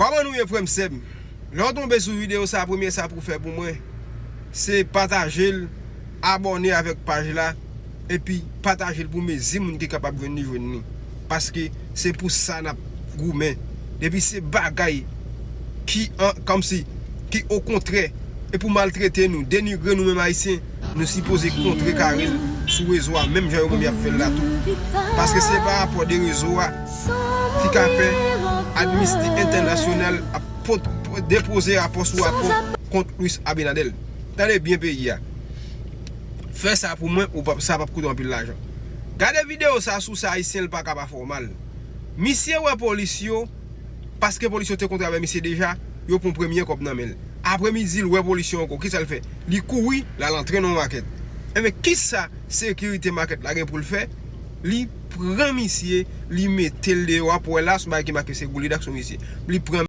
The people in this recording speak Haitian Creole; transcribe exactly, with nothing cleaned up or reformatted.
Kòman nou ye, frè m, sè m? Lè w tonbe sou videyo sa, premye sa pou w fè pou mwen, se pataje l, abòne avèk paj la, epi pataje l pou mezi moun ki kapab jwenn li, jwenn li. Paske se pou sa n ap goumen. Depi se bagay ki, an, kòmsi, ki okontrè, e pou maltrete nou, denigre nou menm Ayisyen, nou sipoze kontrekare l sou rezo a, menm jan yo menm y ap fè l la tou. Paske se pa rapò de rezo a ki ka fè Amnesty International ap pot-, depoze rapò sou rapò kont Luis Abinader. Tande byen peyi a. Fè sa pou mwen, ou p ap, sa p ap koute w anpil lajan. Gade videyo sa sou sa, Ayisyen, l pa ka pa fè w mal. Misye wè polis yo, paske polis yo te kontre avè misye deja, yo pran premye kòb nan men l. Apre midi, l wè polis yo ankò. Kisa l fè? Li kouri, l al antre nan yon makèt. Enben, kisa sekirite makèt la gen pou l fè? Li pran misye, li mete l deyò a, pou wè la, sou bagay ki make se gou li dak sou misye. Li pran